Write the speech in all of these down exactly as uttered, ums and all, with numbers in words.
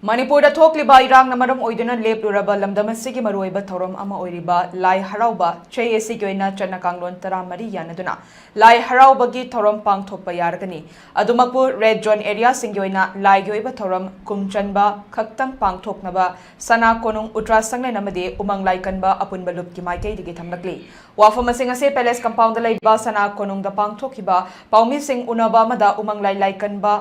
ꯃꯅꯤꯄꯨꯔꯗ ꯊꯣꯛꯂꯤꯕ ꯏꯔꯥꯡꯅ ꯃꯔꯝ ꯑꯣꯏꯗꯨꯅ ꯂꯦꯞꯂꯨꯔꯕ ꯂꯝꯗꯝ ꯑꯁꯤꯒꯤ ꯃꯔꯨꯑꯣꯏꯕ ꯊꯧꯔꯝ ꯑꯃ ꯑꯣꯏꯔꯤꯕ ꯂꯥꯏ ꯍꯔꯥꯎꯕ, ꯆꯍꯤ ꯑꯁꯤꯒꯤ ꯑꯣꯏꯅ ꯆꯠꯅ ꯀꯥꯡꯂꯣꯟ ꯇꯔꯥꯃꯔꯤ ꯌꯥꯅꯗꯨꯅ ꯂꯥꯏ ꯍꯔꯥꯎꯕꯒꯤ ꯊꯧꯔꯝ ꯄꯥꯡꯊꯣꯛꯄ ꯌꯥꯔꯒꯅꯤ꯫ ꯑꯗꯨꯃꯛꯄꯨ ꯔꯦꯗ ꯖꯣꯟ ꯑꯦꯔꯤꯌꯥꯁꯤꯡꯒꯤ ꯑꯣꯏꯅ ꯂꯥꯏꯒꯤ ꯑꯣꯏꯕ ꯊꯧꯔꯝ ꯀꯨꯝꯆꯟꯕ ꯈꯛꯇꯪ ꯄꯥꯡꯊꯣꯛꯅꯕ ꯁꯅꯥ ꯀꯣꯅꯨꯡ ꯎꯇ꯭ꯔꯥ ꯁꯪꯂꯦꯟ ꯑꯃꯗꯤ ꯎꯃꯪ ꯂꯥꯏ ꯀꯟꯕ ꯑꯄꯨꯟꯕ ꯂꯨꯞꯀꯤ ꯃꯥꯏꯀꯩꯗꯒꯤ ꯊꯝꯂꯛꯂꯤ꯫ ꯋꯥꯐꯝꯁꯤꯡ ꯑꯁꯤ ꯄꯦꯂꯦꯁ ꯀꯝꯄꯥꯎꯟꯗ ꯂꯩꯕ ꯁꯅꯥ ꯀꯣꯅꯨꯡꯗ ꯄꯥꯡꯊꯣꯛꯈꯤꯕ ꯄꯥꯎꯃꯤꯁꯤꯡ ꯎꯅꯕ ꯑꯃꯗ ꯎꯃꯪ ꯂꯥꯏ ꯂꯥꯏ ꯀꯟꯕ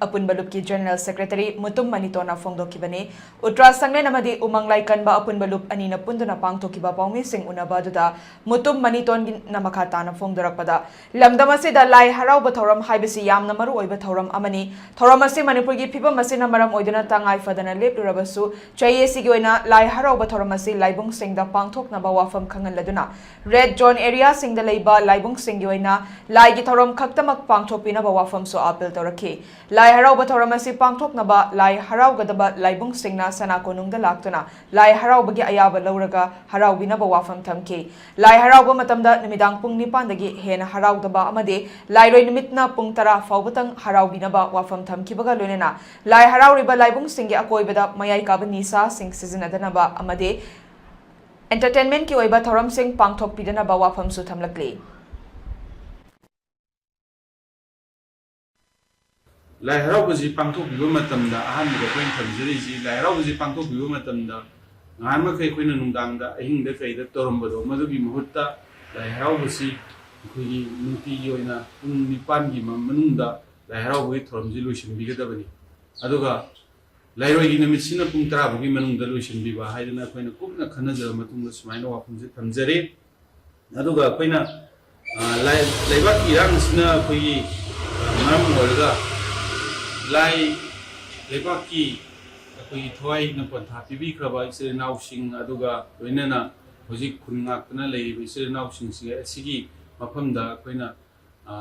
ꯑꯄꯨꯟꯕ ꯂꯨꯞꯀꯤ ꯖꯦꯅꯔꯦꯜ ꯁꯦꯀ꯭ꯔꯦꯇꯔꯤ ꯃꯨꯇꯨꯝ ꯃꯅꯤꯇꯣꯟꯅ ꯐꯣꯡꯗꯣꯛꯈꯤꯕꯅꯤ꯫ ꯎꯇ꯭ꯔꯥ ꯁꯪꯂꯦꯟ ꯑꯃꯗꯤ ꯎꯃꯪ ꯂꯥꯏ ꯀꯟꯕ ꯑꯄꯨꯟꯕ ꯂꯨꯞ ꯑꯅꯤꯅ ꯄꯨꯟꯗꯨꯅ ꯄꯥꯡꯊꯣꯛꯈꯤꯕ ꯄꯥꯎꯃꯤꯁꯤꯡ ꯎꯅꯕ ꯑꯗꯨꯗ ꯃꯨꯇꯨꯝ ꯃꯅꯤꯇꯣꯟꯒꯤꯅ ꯃꯈꯥ ꯇꯥꯅ ꯐꯣꯡꯗꯣꯔꯛꯄꯗ, ꯂꯝꯗꯝ ꯑꯁꯤꯗ ꯂꯥꯏ ꯍꯔꯥꯎꯕ ꯊꯧꯔꯝ ꯍꯥꯏꯕꯁꯤ ꯌꯥꯝꯅ ꯃꯔꯨ ꯑꯣꯏꯕ ꯊꯧꯔꯝ ꯑꯃꯅꯤ꯫ ꯊꯧꯔꯝ ꯑꯁꯤ ꯃꯅꯤꯄꯨꯔꯒꯤ ꯐꯤꯕꯝ ꯑꯁꯤꯅ ꯃꯔꯝ ꯑꯣꯏꯗꯨꯅ ꯇꯉꯥꯏ ꯐꯗꯅ ꯂꯦꯞꯂꯨꯔꯕꯁꯨ, ꯆꯍꯤ ꯑꯁꯤꯒꯤ ꯑꯣꯏꯅ ꯂꯥꯏ ꯍꯔꯥꯎꯕ ꯊꯧꯔꯝ ꯑꯁꯤ ꯂꯥꯏꯕꯨꯡꯁꯤꯡꯗ ꯄꯥꯡꯊꯣꯛꯅꯕ ꯋꯥꯐꯝ ꯈꯪꯍꯜꯂꯗꯨꯅ, ꯔꯦꯗ ꯖꯣꯟ ꯑꯦꯔꯤꯌꯥꯁꯤꯡꯗ ꯂꯩꯕ ꯂꯥꯏꯕꯨꯡꯁꯤꯡꯒꯤ ꯑꯣꯏꯅ ꯂꯥꯏꯒꯤ ꯊꯧꯔꯝ ꯈꯛꯇꯃꯛ ꯄꯥꯡꯊꯣꯛꯄꯤꯅꯕ ꯋꯥꯐꯝꯁꯨ ꯑꯥꯄꯤꯜ ꯇꯧꯔꯛꯈꯤ꯫ ꯂꯥꯏ ꯍꯔꯥꯎꯕ ꯊꯧꯔꯝ ꯑꯁꯤ ꯄꯥꯡꯊꯣꯛꯅꯕ ꯂꯥꯏ ꯍꯔꯥꯎꯒꯗꯕ ꯂꯥꯏꯕꯨꯡꯁꯤꯡꯅ ꯁꯅꯥ ꯀꯣꯅꯨꯡꯗ ꯂꯥꯛꯇꯨꯅ ꯂꯥꯏ ꯍꯔꯥꯎꯕꯒꯤ ꯑꯌꯥꯕ ꯂꯧꯔꯒ ꯍꯔꯥꯎꯕꯤꯅꯕ ꯋꯥꯐꯝ ꯊꯝꯈꯤ꯫ ꯂꯥꯏ ꯍꯔꯥꯎꯕ ꯃꯇꯝꯗ ꯅꯨꯃꯤꯗꯥꯡ ꯄꯨꯡ ꯅꯤꯄꯥꯟꯗꯒꯤ ꯍꯦꯟꯅ ꯍꯔꯥꯎꯗꯕ ꯑꯃꯗꯤ ꯂꯥꯏꯔꯣꯏ ꯅꯨꯃꯤꯠꯅ ꯄꯨꯡ ꯇꯔꯥ ꯐꯥꯎꯕꯇꯪ ꯍꯔꯥꯎꯕꯤꯅꯕ ꯋꯥꯐꯝ ꯊꯝꯈꯤꯕꯒ ꯂꯣꯏꯅꯅ ꯂꯥꯏ ꯍꯔꯥꯎꯔꯤꯕ ꯂꯥꯏꯕꯨꯡꯁꯤꯡꯒꯤ ꯑꯀꯣꯏꯕꯗ ꯃꯌꯥꯏ ꯀꯥꯕ ꯅꯤꯁꯥꯁꯤꯡ ꯁꯤꯖꯤꯟꯅꯗꯅꯕ ꯑꯃꯗꯤ ꯑꯦꯟꯇꯔꯇꯦꯟꯃꯦꯟꯠꯀꯤ ꯑꯣꯏꯕ ꯊꯧꯔꯝꯁꯤꯡ ꯄꯥꯡꯊꯣꯛꯄꯤꯗꯅꯕ ꯋꯥꯐꯝꯁꯨ ꯊꯝꯂꯛꯂꯤ꯫ ꯂꯥꯏ ꯍꯔꯥꯎꯕꯁꯤ ꯄꯥꯡꯊꯣꯛꯄꯤꯕ ꯃꯇꯝꯗ ꯑꯍꯥꯟꯕꯗ ꯑꯩꯈꯣꯏꯅ ꯊꯝꯖꯔꯤꯁꯤ, ꯂꯥꯏ ꯍꯔꯥꯎꯕꯁꯤ ꯄꯥꯡꯊꯣꯛꯄꯤꯕ ꯃꯇꯝꯗ ꯉꯍꯥꯟꯃꯈꯩ ꯑꯩꯈꯣꯏꯅ ꯅꯨꯡꯗꯥꯡꯗ ꯑꯍꯤꯡꯗ ꯀꯩꯗ ꯇꯧꯔꯝꯕꯗꯣ, ꯃꯗꯨꯒꯤ ꯃꯍꯨꯠꯇ ꯂꯥꯏ ꯍꯔꯥꯎꯕꯁꯤ ꯑꯩꯈꯣꯏꯒꯤ ꯅꯨꯡꯇꯤꯒꯤ ꯑꯣꯏꯅ ꯄꯨꯡ ꯅꯤꯄꯥꯟꯒꯤ ꯃ-, ꯃꯅꯨꯡꯗ ꯂꯥꯏ ꯍꯔꯥꯎꯕꯒꯤ ꯊꯧꯔꯝꯁꯤ ꯂꯣꯏꯁꯤꯟꯕꯤꯒꯗꯕꯅꯤ꯫ ꯑꯗꯨꯒ ꯂꯩꯔꯣꯏꯒꯤ ꯅꯨꯃꯤꯠꯁꯤꯅ ꯄꯨꯡ ꯇꯔꯥ ꯐꯥꯎꯒꯤ ꯃꯅꯨꯡꯗ ꯂꯣꯏꯁꯤꯟꯕꯤꯕ ꯍꯥꯏꯗꯅ ꯑꯩꯈꯣꯏꯅ ꯀꯨꯞꯅ ꯈꯟꯅꯖꯔꯕ ꯃꯇꯨꯡꯗ ꯁꯨꯃꯥꯏꯅ ꯋꯥꯐꯝꯁꯦ ꯊꯝꯖꯔꯤ꯫ ꯑꯗꯨꯒ ꯑꯩꯈꯣꯏꯅ, ꯑ, ꯂꯥꯏ-, ꯂꯩꯕꯥꯛꯀꯤ ꯏꯔꯥꯡ ꯑꯁꯤꯅ ꯑꯩꯈꯣꯏꯒꯤ, ꯑ, ꯃꯔꯝ ꯑꯣꯏꯔꯒ ꯂꯥꯏ, ꯂꯩꯕꯥꯛꯀꯤ ꯑꯩꯈꯣꯏꯒꯤ ꯊꯋꯥꯏꯅ ꯄꯣꯟꯊꯥ ꯄꯤꯕꯤꯈ꯭ꯔꯕ ꯏꯆꯤꯜ ꯏꯅꯥꯎꯁꯤꯡ, ꯑꯗꯨꯒ ꯂꯣꯏꯅꯅ ꯍꯧꯖꯤꯛ ꯈꯨꯟ ꯉꯥꯛꯇꯅ ꯂꯩꯔꯤꯕ ꯏꯆꯤꯜ ꯏꯅꯥꯎꯁꯤꯡꯁꯦ ꯑꯁꯤꯒꯤ ꯃꯐꯝꯗ ꯑꯩꯈꯣꯏꯅ, ꯑ,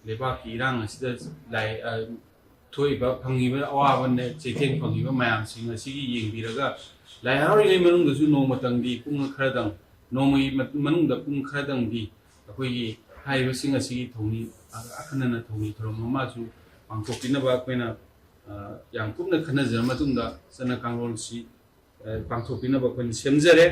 ꯂꯩꯕꯥꯛꯀꯤ ꯏꯔꯥꯡ ꯑꯁꯤꯗ ꯂꯥꯏ-, ꯑ, ꯊꯣꯛꯏꯕ, ꯐꯪꯉꯤꯕ ꯑꯋꯥꯕ ꯅ-, ꯆꯩꯊꯦꯡ ꯐꯪꯉꯤꯕ ꯃꯌꯥꯝꯁꯤꯡ ꯑꯁꯤꯒꯤ ꯌꯦꯡꯕꯤꯔꯒ, ꯂꯥꯏ ꯍꯔꯥꯎꯔꯤꯉꯩ ꯃꯅꯨꯡꯗꯁꯨ ꯅꯣꯡꯃꯇꯪꯗꯤ ꯄꯨꯡ ꯈꯔꯗꯪ, ꯅꯣꯡꯃꯒꯤ ꯃ-, ꯃꯅꯨꯡꯗ ꯄꯨꯡ ꯈꯔꯗꯪꯗꯤ ꯑꯩꯈꯣꯏꯒꯤ ꯍꯥꯏꯔꯤꯕꯁꯤꯡ ꯑꯁꯤꯒꯤ ꯊꯧꯅꯤ, ꯑ-, ꯑꯈꯟꯅꯅ ꯊꯧꯅꯤ ꯊꯧꯔꯝ ꯑꯃꯁꯨ ꯄꯥꯡꯊꯣꯛꯄꯤꯅꯕ ꯑꯩꯈꯣꯏꯅ ꯑ, ꯌꯥꯝ ꯀꯨꯞꯅ ꯈꯟꯅꯖꯔ ꯃꯇꯨꯡꯗ ꯆꯠꯅ ꯀꯥꯡꯂꯣꯟꯁꯤ, ꯑ, ꯄꯥꯡꯊꯣꯛꯄꯤꯅꯕ ꯑꯩꯈꯣꯏꯅ ꯁꯦꯝꯖꯔꯦ꯫